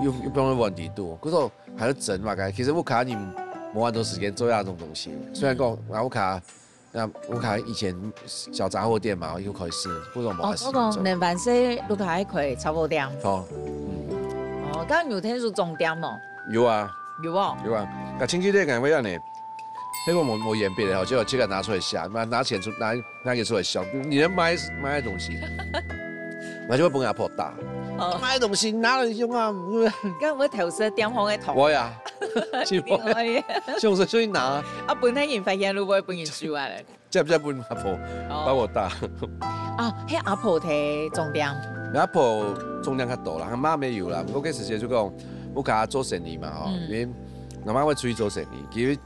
又又不用問題多，可是還要整嘛，其實屋下人無恁多時間做這種東西。雖然講，啊，屋下 那屋下以前小雜貨店嘛，又開始，不懂麼个事。哦，我講，恁樣細，屋下還開雜貨店。哦，嗯。哦，該有聽說總店無？有啊。有哦。有啊，該親戚這个會恁呢，那个我我鉛筆的，我就這个拿出來寫，拿拿錢出拿拿給出來笑，你能買買的東西，那就會分阿婆打。哦。買東西拿了用啊，該我頭先點紅个糖。我呀，是我，我也。就是所以拿。啊，本來人發現，會不會分人收啊嘞？ 接接分阿婆，哦。幫我打。啊，係阿婆提總店。阿婆總店較多啦，阿媽沒有啦。不過該時節就講，屋下做生意嘛，吼，嗯。因為阿媽會出去做生意，佢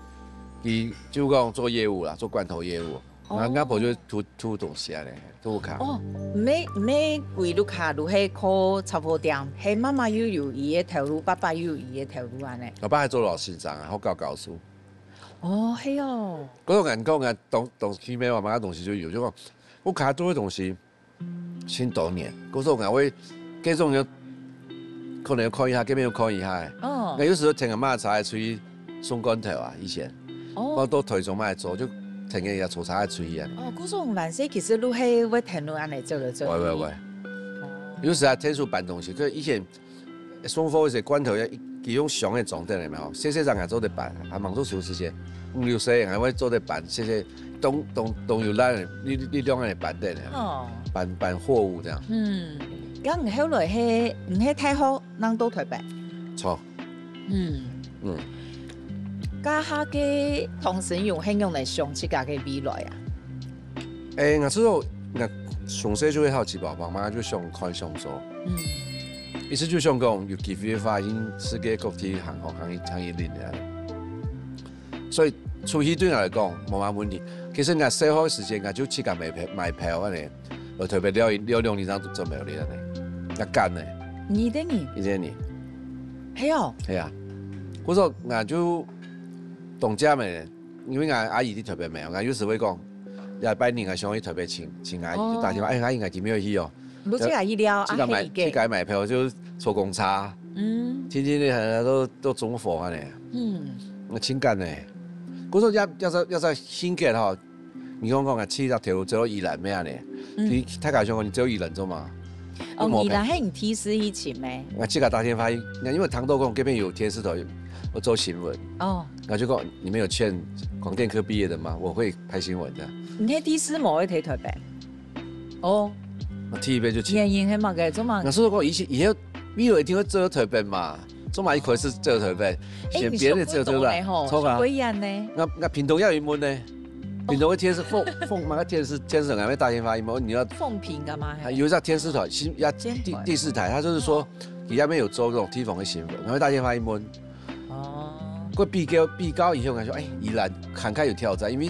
佢就講做業務啦，做罐頭業務。哦。然後阿婆就偷偷東西啊嘞，偷卡。哦，毋係毋係歸屋下都係靠雜貨店，係媽媽又有佢个頭路，爸爸又有佢个頭路恁呢。我爸還做老先生啊，好搞搞書。 哦，係哦。嗰種感覺啊，當當奇妙啊，麼个東西就有，就講屋下做个東西，千多年，嗰種啊，會，這種人可能要看一下，這邊要看一下。哦。那有時候聽阿媽茶出去送罐頭啊，以前，哦。我到台中買做，就聽人家坐車出去啊。哦，故所還細，其實都係會聽到恁呢走來走去。喂喂喂，哦。有時啊，聽說搬東西，就以前 送貨一些罐頭，要一佢用箱仔裝等个嘛吼，細細張也做得搬，還忙做手時間，五六歲人還會做得搬，細細東東東有爛的，你你兩个人搬等个，哦。搬搬貨物這樣。嗯，該你後來係你係大學，人到台北？錯。嗯。嗯。該下个同時用係用來想自家个未來啊？ 誒，𠊎知道，𠊎從細就會好奇寶寶嘛，就想看想做。嗯。意思就想講，有機會个話，因世界各地行行行一行一輪个。所以出去對𠊎來講，無麼問題。其實𠊎細個時間，𠊎就自家買票買票恁呢，來特別了了兩年正做苗栗恁呢，𠊎趕呢。二十年，二十年，係哦，係啊。故所𠊎就當家咩，因為𠊎阿姨在台北咩，𠊎有時會講，禮拜日𠊎想去台北請請阿姨，就打電話，哎，阿姨，𠊎今晡日去哦，你自家去了，自家買自家買票就坐公車，嗯，天天的都都中火啊呢，嗯，那情感呢，故所要要在要在新界哈。 你講講啊，去到鐵路走到宜蘭咩呢？你大家想講你走宜蘭做嘛？哦，宜蘭係你第一次去尋咩？我自家打電話，因為唐豆公這邊有電視台，我做新聞。哦，我就講你們有欠廣電科畢業的嗎？我會拍新聞的。你係第一次無去台北？哦，我第一遍就去。原因係麼个？做麼？我是講以前以前，你有一定會走台北嘛？ 做麼一開始走台北，選別人走走啦，錯啊。會樣呢？那那屏東要一問呢？屏東的電視凤凤那个電视电视台还没打电话一问，你要凤屏干嘛？有一家电视台，新要第第四台，他就是说，你那边有做这种地方的新闻，然后打电话一问。哦，过比较比较以后，感觉哎，宜兰看看有挑战，因为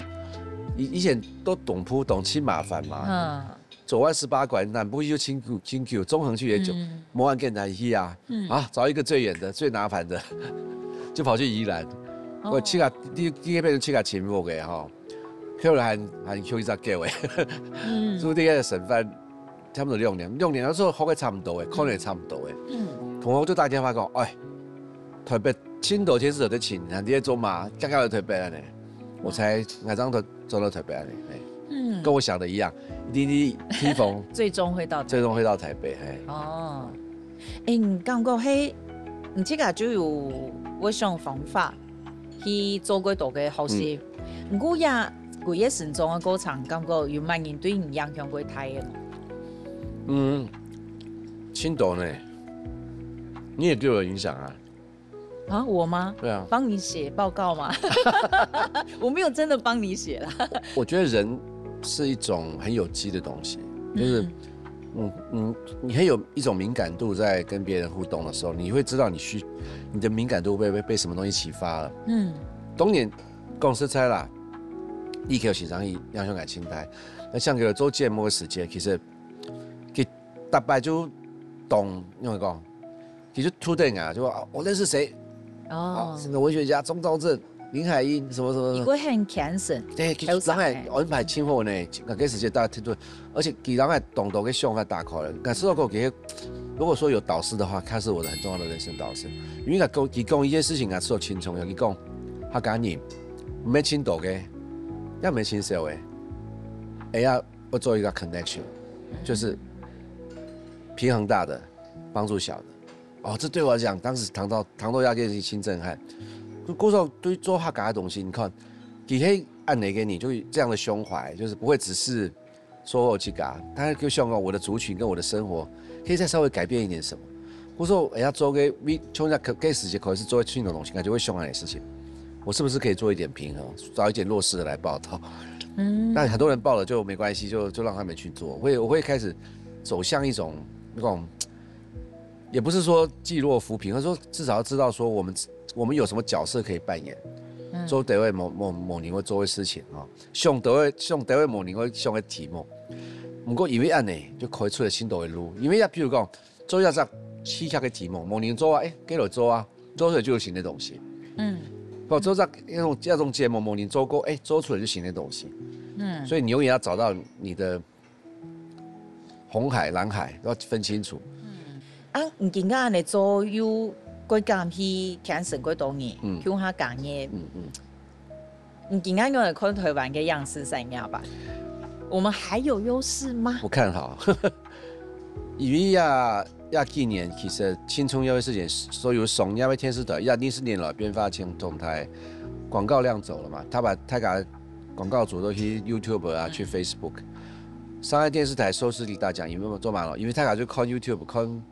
以以前都东部东去麻烦嘛。嗯。 左弯十八拐，南部又进九进九，中横去也久，嗯，没人跟他去啊。嗯，啊，找一个最远的、最麻烦的，就跑去宜兰。哦，我去个第第一遍去个节目个哈，后来还还休一只狗哎，嗯，住这个省饭差不多六年，六年那时候好个差不多哎，可能也差不多哎。嗯，同学就打电话讲，哎，台北青岛天使有在请，你在做嘛？刚刚有台北了呢，我才那张的。 走到台北啊，哎，嗯，跟我想的一样，一定是披风，最终会到台北。最终会到台北，哎。哦，哎，你感觉嘿，你这个就有我想方法去做过多个好事。嗯，你估呀，个月成长的过程，感觉有蛮人对你影响过大的吗？嗯，青岛呢，你也对我有影响啊。 啊，我吗？对啊，帮你写报告吗？我没有真的帮你写啦。我觉得人是一种很有机的东西，就是，嗯嗯，你很有一种敏感度，在跟别人互动的时候，你会知道你需你的敏感度被被被什么东西启发了。嗯，当然，讲实在啦，你可以欣赏一样像感情台，那像个做节目的时间，其实，其实大概就懂，因为讲。 其实 today 啊，就说啊，我认识谁，哦，啊，什么文学家钟肇政、林海音，什么什么什么。你会很 cancer，对，其实人还安排清楚呢，那个时间大家听说，而且给人还懂得个想法打开了。那时候给，如果说有导师的话，他是我的很重要的人生导师。因为他给我提供一件事情啊，是有轻松的，提供他跟你没听懂的，也没听少的，哎呀，我做一个 connection，就是平衡大的，帮助小的。 哦，这对我来讲，当时谈到谈到亚健是新震撼。故所对做客家的东西，你看，其实按哪个你就这样的胸怀，就是不会只是说我去嘎，他就想到我的族群跟我的生活，可以再稍微改变一点什么。故所也要做个，从那个开始就开始做青农东西，那就会想那些事情。我是不是可以做一点平衡，找一点弱势的来报道？嗯，但很多人报了就没关系，就就让他们去做。我会我会开始走向一种那种 也不是说济弱扶贫，而是说至少要知道说我们我们有什么角色可以扮演，嗯，做得位某某某年会做的事情哈，像得位像得位某年会像个题目，不过因为按呢就开出了新的路，因为要比如讲做一只戏剧的题目，某年做啊，哎，给我做啊，做出来就有新的东西，嗯，不做这那种这种节目，某年做过，哎，做出来就新的东西，嗯，所以你永远要找到你的 红海、蓝海要分清楚。啊，你今个安尼做又过敢去天神过多年，嗯，乡下家业，嗯嗯，你今个用来看台湾个样式怎样吧？我们还有优势吗？我看好，因为呀呀，今年其实青春有的事情，所有商业的电视台，呀，二十年来变化真动态，广告量走了嘛，他把他把广告主都去 YouTube 啊，去 Facebook。上海电视台收视率大降，因为做嘛了，因为大家就看 YouTube，看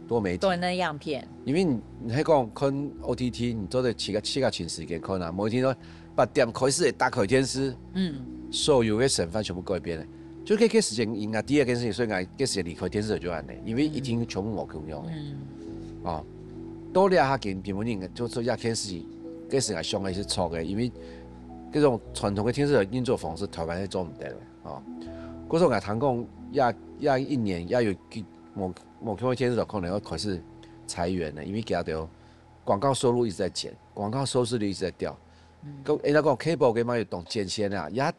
多媒体。多人的样片。因为你你还讲看 O T T，你做得七个七个寝时间看啊，某一天说八点开始打开电视，嗯，所有的审判全部改变了。就这个时间，应该第二件事情，所以讲这时间离开电视台就安尼，因为一定全部无共样的。嗯，哦，到了下间，平民人就说这件事情，这是我想的是错的，因为这种传统的电视台运作方式，台湾是做不得的。 哦，故所我听讲，也也一年也有几某某个电视台可能要开始裁员了，因为佢个广告收入一直在减，广告收视率一直在掉。嗯，跟人家讲 cable 个嘛有当尖线啊，也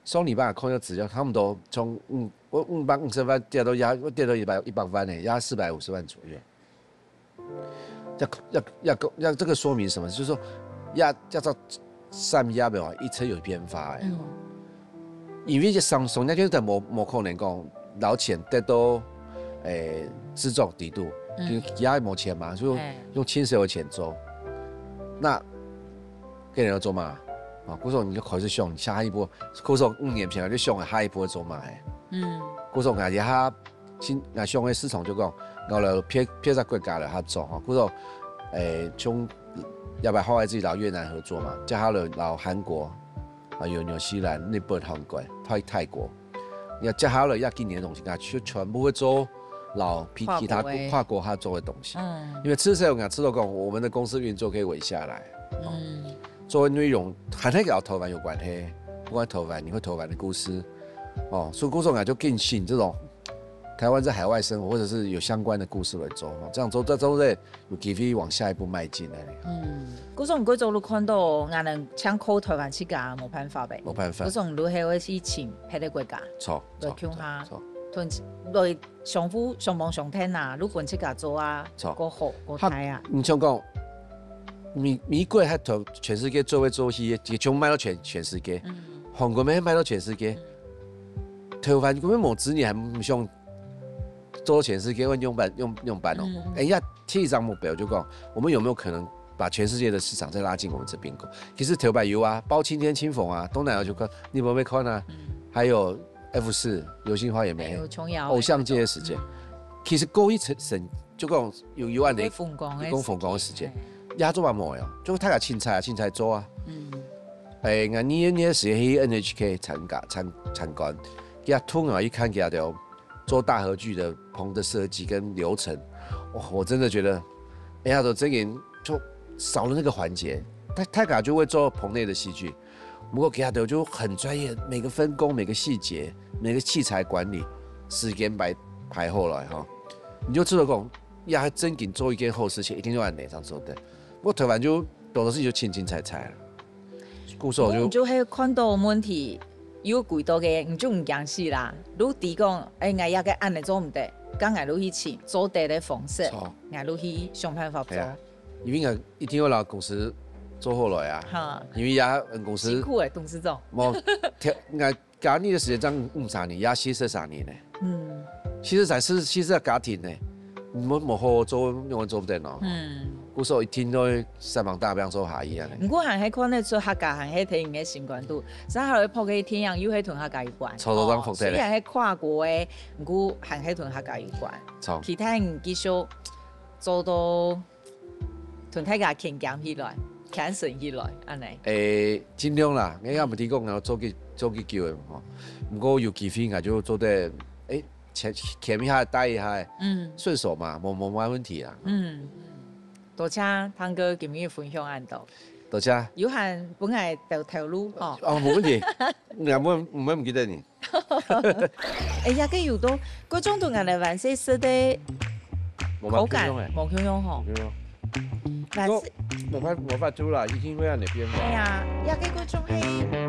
上礼拜看个资料，差不多从五我五百五十万跌到压跌到一百一百万呢，压四百五十万左右。这这这这这个说明什么？就是说，压压到三压的话，一直有变化哎。嗯，因为这上上压就在某某可能讲，老钱得到诶制作底度，嗯，因为压没钱嘛，就用亲手的钱做。那跟人家做嘛，啊，故所你就开始想下一步，故所五年前就想下一步做嘛哎。嗯，故所感觉他 新，𠊎想个市场就讲，𠊎来别别个国家来合作吼，故所，诶，从也蛮好个自己老越南合作嘛，接下来老韩国，啊有纽西兰、日本、韩国、泰泰国，你看接下来要今年东西啊，全全部会做老比其他跨国合作个东西，嗯，因为至少我吃到讲，我们的公司运作可以稳下来，嗯，做内容还是跟台湾有关系，不管台湾，你会台湾的故事，哦，所以故所啊就更新这种 台湾在海外生活，或者是有相关的故事来做，吼，这样做，这都在有机会往下一步迈进的。嗯，故所毋过做路看到，俺人想靠台湾自家，没办法呗。没办法。故所路还会去请别个国家，错，来共下，错，同来相互相帮相挺啊，路本自家做啊，错，过好过大啊。你像讲，美美国还同全世界做来做去，也全卖到全全世界，嗯，韩国也卖到全世界。 台湾根本没资源，还不想做全世界，问用板用用板哦。嗯，哎呀，提一张目标就讲，我们有没有可能把全世界的市场再拉进我们这边口？其实台湾有啊，包青天、青凤啊，东南亚就看，你有没有看啊？还有 F 四、流星花园没？有琼瑶，偶像这些时间，其实过一层层就讲有有案的，有讲凤凰的时间，亚洲嘛没有，就大家青菜啊，青菜做啊。嗯，哎，我二二年时间去 NHK 参加参参观，给他通啊一看，给他的做大合剧的棚的设计跟流程，哇，我真的觉得，哎呀，都这点就少了那个环节。他他感觉就会做棚内的戏剧，不过给他的就很专业，每个分工、每个细节、每个器材管理，时间排排好了哈，你就知道讲，呀，正经做一件好事情，一定要按哪张做的。不过台湾就有的事情就清清彩彩了。 故所就，你就会看到问题有几多个，你就毋驚死啦。如果讲，哎，𠊎也个案例做毋得，刚来路去请做得的方式，错，来路去想办法做。对啊，因为一定要拿公司做好来啊。哈，因为也公司辛苦哎，董事长。无，天，应该加你的时间这样五三年，也四十三年呢。嗯，其实才是其实家庭呢，没没好好做，永远做不得喏。嗯，故所一听都会三忙大病做下一样呢。不过还还看得出客家还还听你的心肝肚，啥好会拍个天阳，又会同客家有关。错错当服的嘞。虽然还跨国诶，不过还还同客家有关。错，其他人继续做到同大家牵强起来，牵成起来，安尼。诶，尽量啦，我也毋知讲要做几做几久的吼。不过有机会，我就做得，诶，牵牵一下，带一下，嗯，顺手嘛，没没没问题啦。嗯，多谢汤哥今日分享恁多。多谢。有閒分𠊎兜透露吼。哦，没问题，我没没没记得你。 哎呀，个有多，各种都俺来玩些食的口感，无共样吼。无共样。完事，无法无法度啦，一定会让你变化。哎呀，呀个各种嘿。